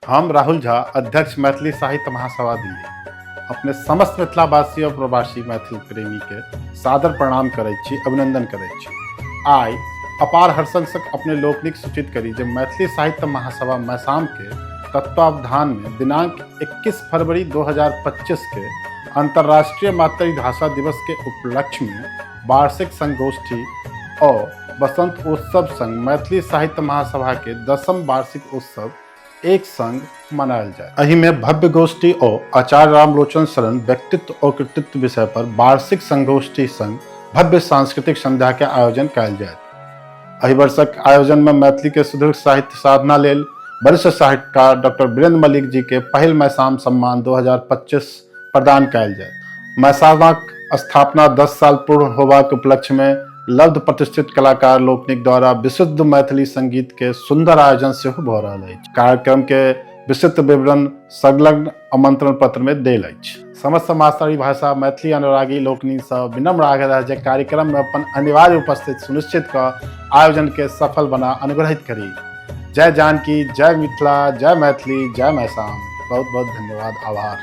हम राहुल झा, अध्यक्ष मैथिली साहित्य महासभा दिल्ली, अपने समस्त मिथिलावासी और प्रवासी मैथिल प्रेमी के सादर प्रणाम करैत छी, अभिनंदन करैत छी। आइ अपार हर्षक से अपने लोकनिक सूचित करी जे मैथिली साहित्य महासभा मैसाम के तत्वावधान में दिनांक 21 फरवरी 2025 के अंतर्राष्ट्रीय मातृभाषा दिवस के उपलक्ष्य में वार्षिक संगोष्ठी और बसंत उत्सव संग मैथिली साहित्य महासभा के 10म वार्षिक उत्सव एक संग मनायल जाय। एहि में भव्य गोष्ठी और आचार्य रामलोचन शरण व्यक्तित्व और कृतित्व विषय पर वार्षिक संगोष्ठी संग भव्य सांस्कृतिक संध्या के आयोजन कयल जायत। एहि वर्षक आयोजन में मैथिली के सुदृढ़ साहित्य साधना लेल वरिष्ठ साहित्यकार डॉक्टर वीरेंद्र मलिक जी के पहिल मैसाम सम्मान 2025 प्रदान कयल जायत। मैसामक स्थापना 10 साल पूर्ण होबाक उपलक्ष्य में लब्ध प्रतिष्ठित कलाकार लोकनिक द्वारा विशुद्ध मैथिली संगीत के सुंदर आयोजन सेहो भऽ रहल अछि। कार्यक्रम के विस्तृत विवरण संलग्न आमंत्रण पत्र में देल अछि। समस्त मातृभाषा मैथिली अनुरागी लोकनि सँ विनम्र आग्रह जे कार्यक्रम में अपन अनिवार्य उपस्थित सुनिश्चित कऽ आयोजन के सफल बना अनुग्रहित करी। जय जानकी, जय मिथिला, जय मैथिली, जय मैसाम। बहुत बहुत धन्यवाद, आभार।